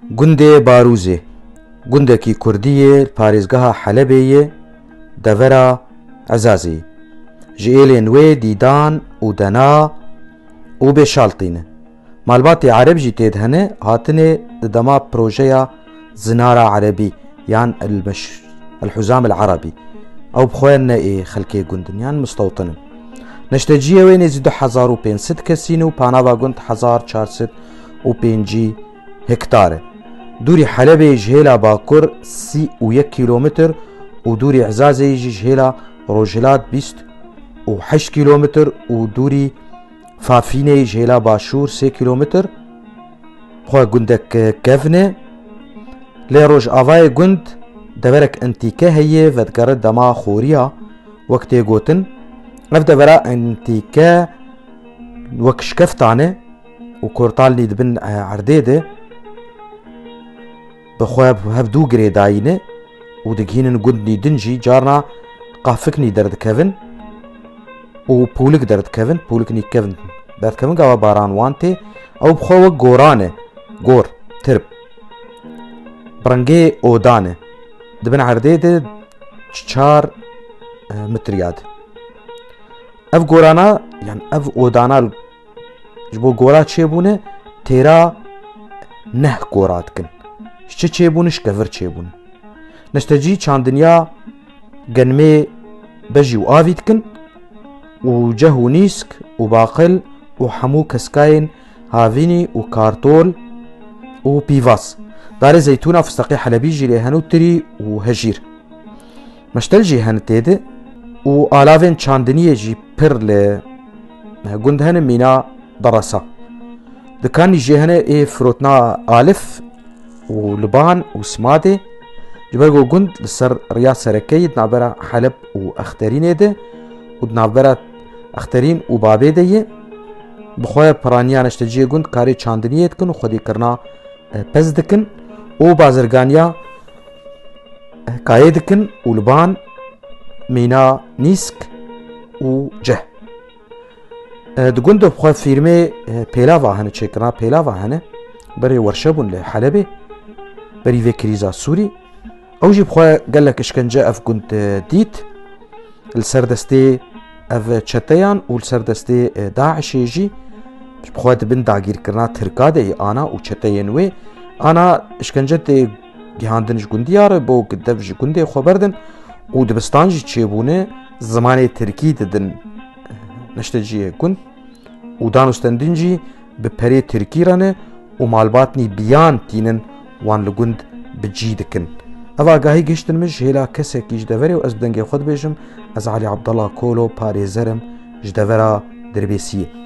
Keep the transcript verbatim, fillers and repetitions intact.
Gundê Barûzê, gundekî kurdî yê li parêzgeha Helebê yê devera Ezazê yê. Ji êlên wê Dîdan û Dena û Bêşal tîne. Malbatê Ereb jî tê de hene, hatine di dema projeya Zinara Erebî yan El-Meş-, El-Huzam El-Erebî. Ew bi xwe ne ê xelkê gund in, yan mistewtin in. Neşteciyê wê nêzî du hezar û pênc sed kesî ne û panava gund hezar çar sed û pêncî hektar e. Dûrî Helebê ji hêla bakur sî û yek kîlometr û dûrî Ezazê jî ji hêla rojhilat bîst û heşt kîlometr û dûrî Fafînê ji hêla başûr sê kîlometr. Xwe gundek kevn e. Lê rojavayê gund deverek entîke heye, vedigere dema xoriya, wek tê gotin. Ev devera entîke wek şikeftan e û kortalnî dibin, e, erdê de bi xwe hevdû girêdayî ne û digihînin gundnî din jî, carna qafiknî derdikevin û pûlik derdikevin, pûliknî kevin derdikevin, gava baran wan tê. Ew bi xwe wek goran e, gor, tirb. Bi rengê odan e. Di bin erdê de çar, e, metriya de. Ev gorana, yan ev odana ji bo gora çêbûne, têra neh gora dikin. Ji çi çêbûne? Ji kevir çêbûne. Neştecî çandiniya genimê bejî û avî dikin û ceh û nîsk û baqil û hemû keskayên havînî û kartol û pîvaz. Darê zeytûna fisteqê helebî jî lê hene û tirî û hejîr. Meştel jî hene tê de û alavên çandiniyê jî pir li gund hene mîna deresa. Dikanî jê hene ê firotina alif û liban û simadê. Ji ber ku gund li ser riya sereke yê di navbera Heleb û Exterînê de û di navbera Exterîn û Babê de ye. Bi xwe piraniya neşteciyê gund karê çandiniyê dikin û xwedîkirina, e, pez dikin û bazirganiya, e, kayê dikin û liban, mîna nîsk û ceh. E, di gund de bi xwe fîrmê, e, pêlava hene, çêkirina pêlava hene. Berê werşe bûn li Helebê, berî vê krîza Sûrî. Ew jî bi xwe gelek işkence ev gund, e, dît. Li ser destê ev çeteyan û li ser destê, e, DAIŞê jî bi xwe di bin dagîrkirina Tirka de yê ana û çeteyên wê ana işkence tê gihandin ji gundiya re, bo ku dev ji gundê xwe berdin û dibistan jî çêbûne, zimanê tirkî didin neşteciyê gund û dan û stendin jî bi perê tirkî re ne û malbatnî biyan tînin wan li gund bi cî dikin. Ev agahî gihiştin min ji hêla kesekî ji deverê û ez bi dengê xwe dibêjim, ez Elî Abdullah Kolo parêzer im ji devera Dirbêsiyê.